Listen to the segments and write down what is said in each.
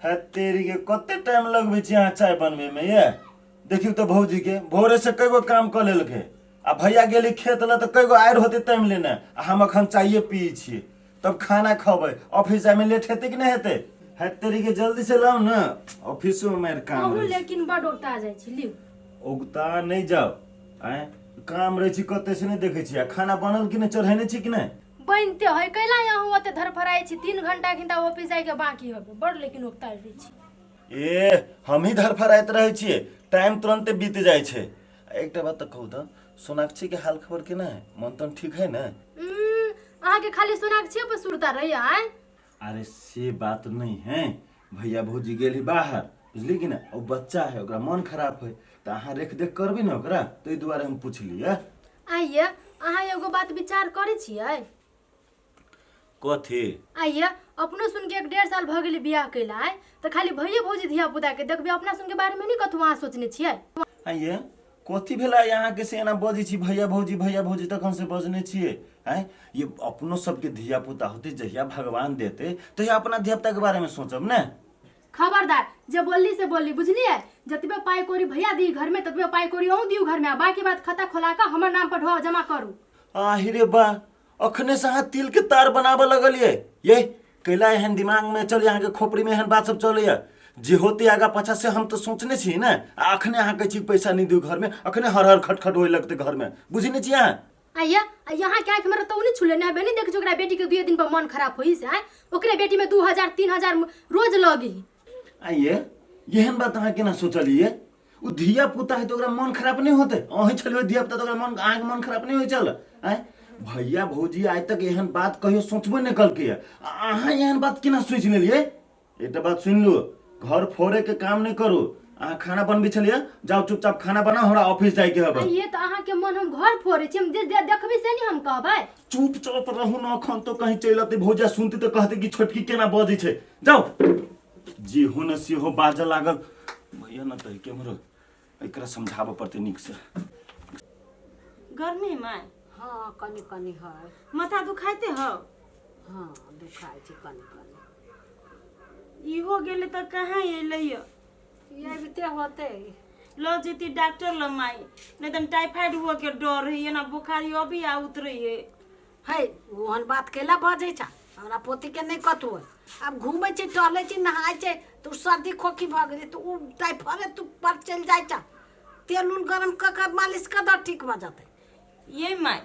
है तेरी के कते टाइम लगबै छी अहाँ चाय बनबै में ये? देखियौ तऽ भौजी के भोरे से कईगो काम कऽ लेलकै आ भैया गेली खेत लए तऽ कईगो आरि होतै तामि लेने आ हम अखन चाये पियै छियै, तब खाना खबै, ऑफिस जाय में लेट हेतै कि नहि हेतै? है तेरी के जल्दी से लाउ ने, ऑफिसो में मारि काम अहूँ रहै छै। लेकिन बड औगता जाइ छी, लिउ। औगता नहि जाउ, आँय काम रहै छी कते से नहि देखै छी? आ खाना बनल कि नहि, चढ़ेने छी कि नहि? बनिते है, कैला अहूँ ओते धड़फड़ाइ छी? 3 घंटा घिनता ऑफिस जाइके बाकी हबे, बड़ लेकिन औगता रहै छी। ए हमही धड़फड़ाइत रहै छियै, टाइम तुरन्ते बीत जाइ छै। आ एकटा बात तऽ कहू तऽ, सोनाक्षी के हाल खबर केना है? मन तन ठीक है ने? अहाँके खाली सोनाक्षी पर सुरता रहैया आँय? अरे से बात नहीं है, भैया भौजी गेल बाहर, बुझली कि ना, ओ बच्चा है, ओकरा मन खराब है तऽ अहाँ रेख देख करबै ने ओकरा, ताहि दुआरे हम पुछलियै। आइये अहाँ एगो बात विचार करै छियै? कथी? आइये अपनो सुन के 1-1.5 साल भऽ गेलै बियाह कैला, आइ तऽ खाली भैये भौजी धिया पुता के देखबै, अपना सुन के बारे में नहि कतहु अहाँ सोचने छियै? आइये कथी भेलै अहाँके से एना बजै छी? भैया भौजी भैया भौजी तखन से बजने छियै। आँय ये अपनो सबके धिया पुता होतै, जहिया भगवान देतै तहिया अपना धिया पुताके बारेमे सोचब ने। खबरदार, जे बोलली से बोलली, बुझलियै? जतबे पाइ कौड़ी भैया दी घर में ततबे पाइ कौड़ी अहूँ दियौ घर में, आ बाकी बात खाता खोला कऽ हमर नाम पर ढोआ जमा करू। आहि रे बा, अखने से अहाँ तिल के तार बनाबऽ लगलियै। ये कैला एहन दिमाग में चल, अहाँके खोपड़ी में एहन बात सब चलैया? जे होते आगा पाछा से हम तऽ सोचने छी ने, आ अखने अहाँ कहै छी पैसा नहि दियौ घर में, अखने हर हर खटखट होए लगतै घर में, बुझै नहि छी अहाँ? आइया आ यहाँ के आँखि में तो नहीं छुले ने, नहीं देख ओकरा बेटी के 2 दिन पर मन खराब होई से, आँय ओकरे बेटी में 2000 3000 रोज लगी। आइये एहन बात अहाँ केना सोचलियै? ओ धिया पुता है तऽ ओकरा मन खराब नहि होतै? अहीं छलियै धिया पुता तऽ ओकरा मन अहाँके मन खराब नहि होइ छल? आँय भैया भौजी आइ तक एहन बात कहियो सोचबो नहि कलकै, अहाँ एहन बात केना सोचि लेलियै? एकटा बात सुनि लू, घर फोड़े के काम नहि करू। अहाँ खाना बनबै छलियै, जाउ चुपचाप खाना बनाउ, हमरा ऑफिस जाइके हबे। ये तऽ अहाँके मन हम घर फोड़ै छी, हम जे देखबै से नहि हम कहबै। चुपचाप रहू ने, अखन तो कहीं चलि अतै भौजा, सुनती तऽ कहतै कि छोटकी केना बजै छै। जाउ, जे हो ने से हो बाजऽ लागल। भैया न तऽ केम्हरो एकरा समझाबऽ पड़तै नीकसँ। गर्मी में? हाँ, कनी कनी है। माथा दुखाइते हो? हाँ, दुखाइ छै कनी कनी। इहो गेलै तऽ कहाँ एलै यौ? अबिते होतै। लऽ जेती डॉक्टर लग माई, नहीं तऽ टाइफाइड हुअ के डर है, एना बुखारी अभी आ उतरे है। है ओहन बात कैला बजै छ? हमरा पोतीके नहि कतहु आब घूमै छै, टहलै छै, नहाय छै तऽ ओ सर्दी खोखी भऽ गेलै तऽ ओ टाइफाइड तू पर चलि जाइ छ। तेल उल गरम कऽ कऽ मालिश कऽ दऽ, ठीक भऽ जेतै। ये माई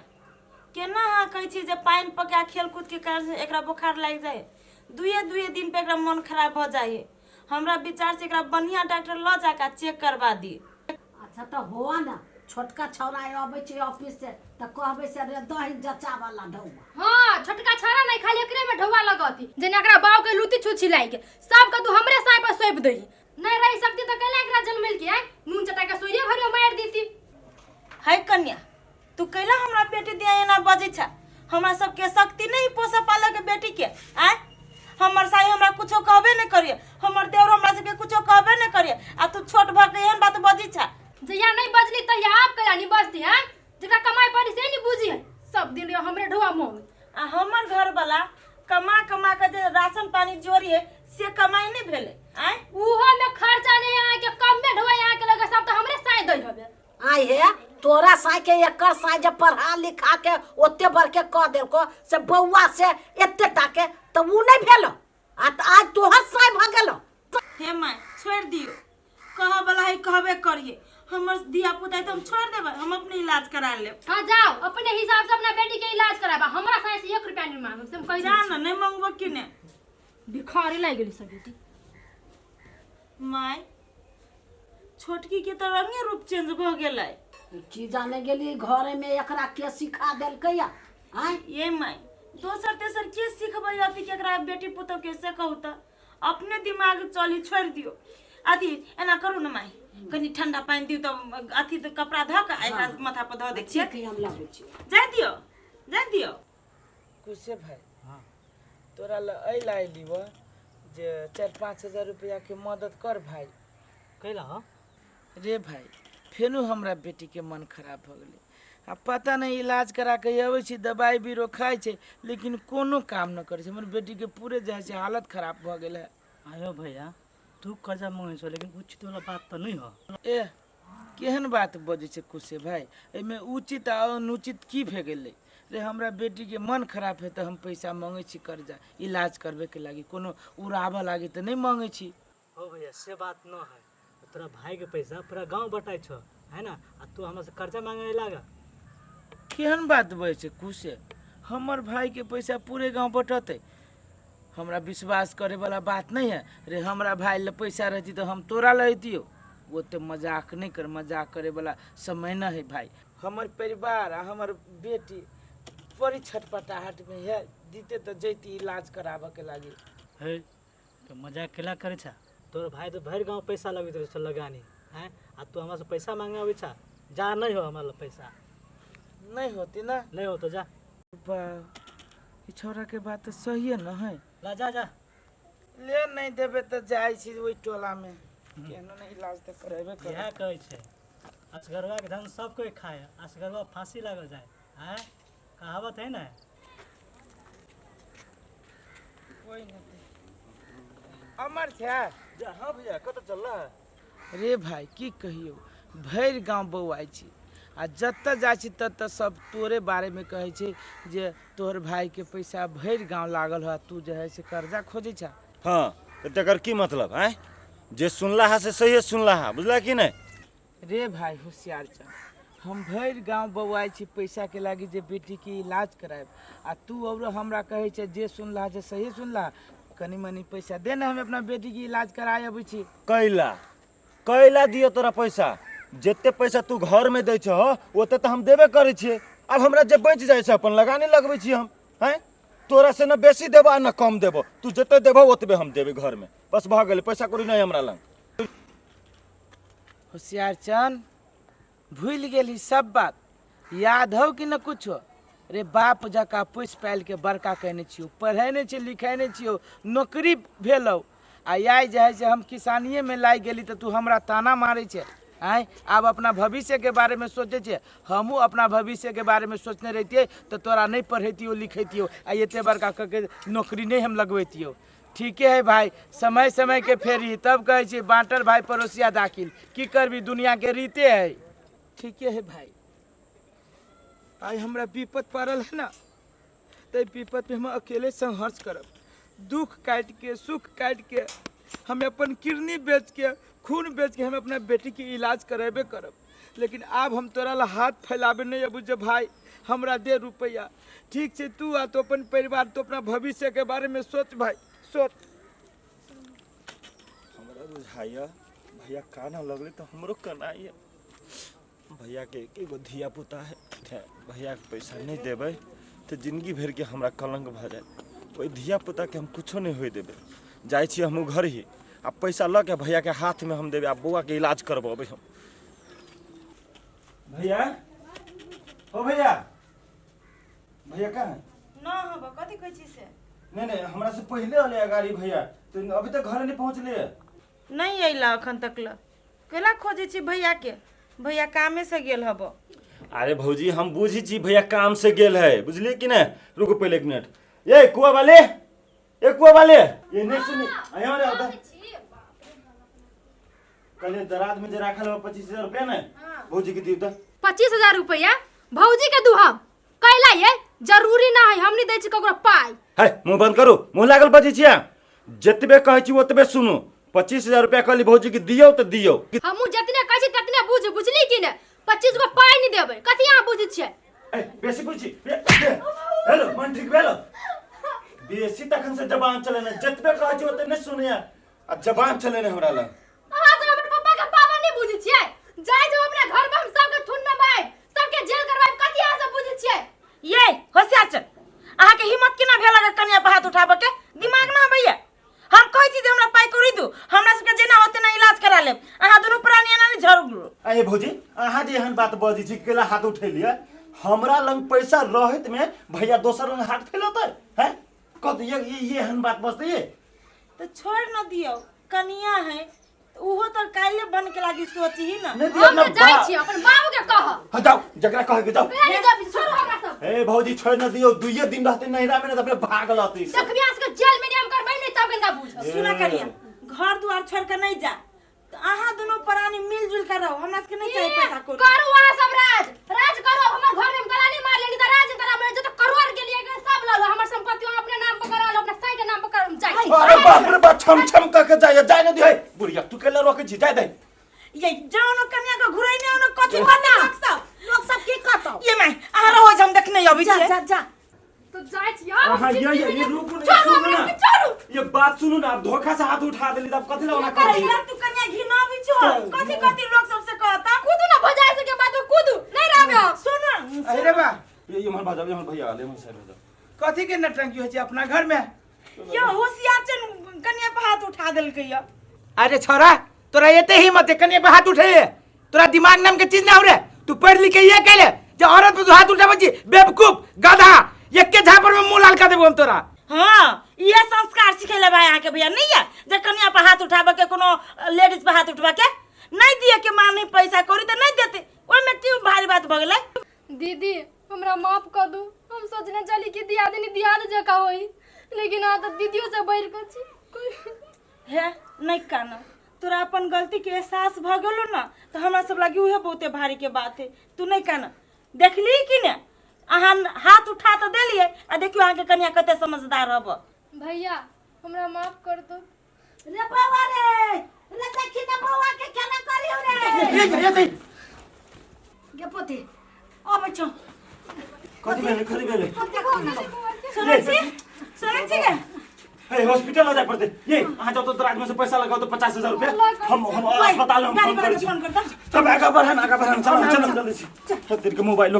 केना अहाँ कहै छी जे पानि पका खेलकूद के कारण से एकरा बोखार लागि जाइ है? दुए दुए दिन पे एकरा मन खराब भऽ जाइ है। हमरा विचार से एकरा बढ़िया डॉक्टर लऽ जाके चेक करवा दी। अच्छा तऽ हुआ ने, छोटका छौड़ा अबै छै ऑफिस से तऽ कहबै से रे दही जचा वाला ढौआ। हाँ, छोटका छौड़ा नहीं, खाली एकरे में ढौआ लगती, जेना एकरा बाप के लूती छुछी लागि गेल, सब के तू हमरे साय पर सौंप दही। नहीं रह सकती तो कैला एकरा जन्मेल के आय नून चटा के सोइरे घरे मार देती। है कन्या, तू कैला हमरा बेटी दिया एना बजै छ? हमरा सबके शक्ति नहीं पोसऽ पालऽ के बेटी के? आय हमर साई हमरा कुछो कहबे नहीं करिए, हमर देवर हमरा सबके कुछो कहबे नहीं करिए, आ तू छोट भऽ के एहन बात बजै छ? जहिया नहीं बजली तहिया आप कैला नहीं बजती है? जकरा कमाई पड़ी से नहीं बुझी है, सब दिन रे हमरे ढोआ मुँह में। आ हमर घर वाला कमा कमा के जे राशन पानी जोड़ी है से कमाई नहीं भेलै? आय उहो में खर्चा नहीं अहाँ के कम में ढोआ अहाँ के लगे, सब तो हमरे साई दै हबे। आइ हे तोरा साई के एकर साई जे पढ़ा लिखा के ओते बड़के कऽ देलको से बौआ से एते टाके तऽ उ नहि भेलो, आ तऽ आज तोहर साई भऽ गेलो। हे माय छोड़ि दियौ, कहऽ वाला है कहबे करिए, हमर धिया पुता है तऽ हम छोड़ि देबै, हम अपने इलाज करा लेब। हाँ जाओ, अपने हिसाब से अपना बेटी के इलाज कराबा, हमरा साई से 1 रुपया नहीं मांगब से हम कहि जा दै ने, नहि मंगबो कि ने। छी। भिखारी लागि गेली सब बेटी। माय छोटकी के तऽ रंगे रूप चेंज भऽ गेलै। की जाने गेली घरे में एकरा के सिखा देलकै या? आँय ये माय दोसर तेसर के सिखबै अथी के एकरा बेटी पुतोह के से कहू तऽ अपने दिमाग चली, छोड़ि दियौ। अथी एना करू ने माय, कनी ठंडा पानि दियौ तऽ अथी तऽ कपड़ा धऽ कऽ एकरा माथा पर धऽ दै छियै। ठीक है, हम लाबै छी। जाय दियौ, जाय दियौ। कुशे भाई, तोरा लए एहि लए अयली जे 4-5 हजार रुपैआके मदद कर भाई। कैला हँ? रे भाई, फेनो हमरा बेटीके मन खराब भऽ गेलै आ पता नहि इलाज करा के अबै छी, दबाइ बीरो खाइ छै लेकिन कोनो काम नहि करै छै। हमर बेटीके पूरे जे है से हालत खराब भऽ गेल है। आयो भैया, तू कर्जा मांगै छौ लेकिन उचित वाला बात तऽ नहि हो। ए, केहन बात बजै छै कुशे भाइ, एहिमे उचित आ अनुचित की भए गेलै रे? हमरा बेटीके मन खराब है तऽ हम पैसा मांगै छी कर्जा इलाज करबैके लागि, कोनो उड़ाबऽ लागि तऽ नहि मांगै छी। हो भैया, से बात न है। तोरा भाई के पैसा पूरा गांव बटाइ छौ है ना, आ तू हमरा से कर्जा मांगे लागा? केहन बात बजै छै कुशे, हमर भाईके पैसा पूरे गाँव बटतै? हमरा विश्वास करैवला बात नहि है रे। हमरा भाई लए पैसा रहती तऽ हम तोरा लैतियौ। ओते मजाक नहि कर, मजाक करैवला समय नहि है भाई। हमर परिवार आ हमर बेटी बड़ी छटपटाहटमे है, दीते तऽ जैती इलाज कराबऽके लागि। है तो मजाक केला करै छा? तोर भाई तो भरि गांव पैसा लगैत रहै छौ लगानी हैं, आ तू हमरा से पैसा मांगे अबै छा? जा, नहीं हो हमरा लग पैसा। नहि होती ना? नहीं हो तो जा। बा, ई छौड़ाके बात तऽ सहिए न है। ला जा जा। ले, नहि देबै तऽ जाइ छी ओहि टोलामे, केहनो नहि इलाज तऽ करेबे करब। इएह कहै छै, असगरवा के धन सब कोई खाए, असगरवा फांसी लागल जाए। हैं, कहावत है ना। कोई नहीं अमर छै। जा, हाँ भैया, कतऽ चलला है? रे भाई, की कहियौ, भरि गाँव बौआइ छी आ जतऽ जाइ छी ततऽ सब तोरे बारेमे कहै छै जे तोहर भाईके पैसा भरि गाँव लागल ह, तू जे है से कर्जा खोजै छ। हाँ, तऽ तकर की मतलब आँय? जे सुनला है से सहिए सुनला है, बुझला कि नहि? रे भाई होशियार चल, हम भरि गाँव बौआइ छी पैसाके लागि जे बेटीके इलाज करायब, आ तू और हमरा कहै छै जे सुनला जे सही सुनला। कनि मनि पैसा दे ने, हम अपना बेटीके इलाज कराय अबै छी। कैला कैला दियौ तोरा पैसा? जते पैसा तू घरमे दै छह ओते तऽ हम देबे करै छियै। आब हमरा जे बचि जाइ छै अपन लगाने लगबै छियै हम। हैं, तोरा से न बेसी देबो आ न कम देबो। तू जते देबहो ओतबे हम देबै घरमे, बस भऽ गेलै। पैसा कौड़ी नहि हमरा लग। होशियार चंद, भूलि गेलही सब बात? याद हौ कि न कुछो? रे, बाप जकाँ पोसि पालि के बड़का कयने छियौ, पढ़ेने छियौ, लिखेने छियौ, नौकरी भेलौ, आ आइ जे है से हम किसानिएमे लागि गेली तऽ तू हमरा ताना मारै छै? आँय, आब अपना भविष्यके बारेमे सोचै छै? हमहूँ अपना भविष्यके बारेमे सोचने रहितियै तऽ तोरा नहि पढ़ैतियौ लिखैतियौ आ एते बड़का कऽ के नौकरी नहि हम लगबैतियौ। ठीके है भाई, समय समय के फेरी, तब कहै छै बाँटल भाई पड़ोसिया दाखिल। की करबी, दुनिया के रीते है। ठीके है भाई, आइ हमरा विपत पड़ल है ना, तऽ विपत में हम अकेले संघर्ष करब। दुख काटि के, सुख काटि के, हम अपन किडनी बेच के, खून बेच के हम अपना बेटी के इलाज करेबे करब। लेकिन आब हम तोरा ला हाथ फैलाबे नहीं अबू जे भाई हमरा दे रुपैआ। ठीक छै, तू आ तो अपन परिवार, तो अपना भविष्य के बारे में सोच भाई, सोच। हमरा बुझाइया भैया काना लगले तऽ हमरो कनाइया। भैया के एक एगो धिया पुता है, भैया के पैसा नहीं देबै तऽ जिंदगी भरि के हमरा कलंक भऽ जायत। ओहि धिया पुता के हम कुछो नहीं होय देबै। जाइ छी हमहूँ घर ही आ पैसा लऽ के भैया के हाथ में हम देबै आ बौआ के इलाज करबेबै हम। भैया, ओ भैया, भैया कहाँ है? न हब, कथी कहै छी से? नहीं नहीं, हमरा से पहले अले गाड़ी भैया, तो अभी तक घर नहीं पहुँचले है। नहीं अइला अखन तक ल, केला खोजै छी भैया के? भैया कामे से गेल हब। अरे भौजी, हम बुझी छी भैया काम से गेल है, बुझलिए कि नहीं? रुको पहले एक मिनट। ये कुआ वाले, ये कुआ वाले, ये नहीं सुनी यहाँ रे आता। कहलिए दराज में जे राखल हो 25,000 रुपया ने, भौजी के दियौ तऽ। 25,000 रुपया भौजी के दू हम कैला? ये जरूरी ना है, हम नहीं दै छी ककरो पाई। है, मुंह बंद करू, मुंह लागल बजै छियै। जतबे कहै छी ओतबे सुनू। 25,000 रुपया कहली भौजी के दियौ तऽ दियौ। हमहूँ जतने कहै छी ततने बुझ, बुझली कि ने? 25 गो पाई नहीं देबै। कथी अहाँ बुझै छियै? ए, बेसी बुझी। हेलो, मन ठीक भेलो? बेसी तखन से जबान चले ने, जतबे कहै छी ओतबे नहि सुनैया आ जबान चले ने हमरा लग। अहाँ सब हमर पप्पा के पावर नहीं बुझै छियै। जाइ जब अपना घर में हम सबके थुन में मारि सबके जेल करवाइब। कथी अहाँ सब बुझै छियै? ये होशियार चल, अहाँके हिम्मत केना भेल अगर कनिया पर हाथ उठाबऽ के? दिमाग ना भैया? हम कहै छी जे हमरा पाइ कौड़ी दू, हमरा सबके जेना होते ना इलाज करा लेब। अहाँ दुनू प्राणी एना नहि झगड़ू। अरे भौजी, अहाँ जे एहन बात बजै छी, केला हाथ उठेलियै? हमरा लग पैसा रहैत में भैया दोसर लग हाथ फैलतै हैं? कत ये एहन बात बजतै ये? तऽ छोड़ि न दियौ, कनिया है तऽ उहो तऽ काल्हि बन के लागी सोचही न। नहीं हम दिया तऽ जाइ छी अपन बाबू के कहब। हाँ, जाओ, जकरा कहे के जाओ। कहिया नहीं जाबी, छोड़ू हमरा सब। ए भौजी, छोड़ न दियौ, दुइये दिन रहते नैहरा में न तऽ अपने भाग लहते। देखबी अहाँ सबके जेल में नहीं हम करबै, नहीं तब गंगा बुझब। सुना कनिया, घर दुआर छोड़ के नहीं जा। तो अहाँ दुनू प्राणी मिलजुल कर रहो, हमरा सबके नहीं चाहिए पैसा कौड़ी। करू अहाँ सब राज, राज करू। हमर घर में हम गलानी मार लेली त राज करा हमरे जत करोड़ के लिए के सब ललो, हमर संपत्ति अहाँ अपने नाम पर करा लो, अपना साई के नाम पर करा, हम जाइ। अरे बाप रे बाप, छम छम कह के जाय जाय न दी है बुढ़िया, तू केला रोके छी, जाय दे। ये जानो कन्या के घुरै ने ono कथी बना लोक सब, लोक सब की कहतौ? ये my अहाँ रहो, हम देखने अबै जा छियै। जा जा। तो जाइ छी हम। अहाँ ये रुकू ने, छोड़ू सुनू हमरा ना। के, छोड़ू। ये बात सुनू ना, आप धोखा से हाथ उठा देली तब कथी ला ओना करै छी? अरे तू कन्या घिनाबी छो, कथी कथी लोक सबसे कहता। कूदू ना भजाय से के बाद कूदू नहीं रहबे हम। सुन अरे बा ये इम्हर बाजाओ, इम्हर भैया आले, इम्हर साइड हो जाओ। कथी के नटंकी होइ छै अपना घर में? यो होशियार छै, कन्या पर हाथ उठा देलकै यो। अरे छोरा, तोरा एते हिम्मत है कन्या पे हाथ उठे? तोरा दिमाग नाम के चीज ना हो रे? तू पढ़ लिख के ये कहले जे औरत पे तू हाथ उठाबै छी, बेवकूफ गधा, एके झापर में मुंह लाल कर देबो हम तोरा। हाँ, इहे संस्कार सिखेले भाई अहाँके भैया नहीं है जे कन्या पर हाथ उठाबे के, कोनो लेडीज पर हाथ उठबा के नहीं दिए के माँ नहीं पैसा कौड़ी तऽ नहीं देते, ओहिमे की भारी बात भऽ गेलै? दीदी हमरा माफ कर दू, हम सोचने चली कि दियादनी दियाद जका होई, लेकिन अहाँ तऽ दीदियो से बढ़ि कऽ छी। हे नहीं कान, तोरा अपन गलती के एहसास भऽ गेलो ना तऽ हमरा सब लागी उहे बहुते भारी के बात है। तू नहीं कान, देखली कि ने अहाँ हाथ उठा तऽ देलियै आ देखियौ अहाँके कन्या कते समझदार हब। भैया हमरा माफ कर दो। रे बौआ रे, रे देखी ना बौआ के केना करियौ रे। गे पोती अबै छौ। कथी भेलै, कथी भेलै? सुनै छी, सुनै छी गे? हे हॉस्पिटल ल जाय पड़तै। ये अहाँ जाओ तो दराज में से पैसा लगाओ तो 50,000 रुपया, हम अस्पताल में हम गाड़ी फोन वाला करै के छी। फोन कर दऽ। तब आगा बढ़न, आगा बढ़न, चलो चलो जल्दी से। तेरे के मोबाइल।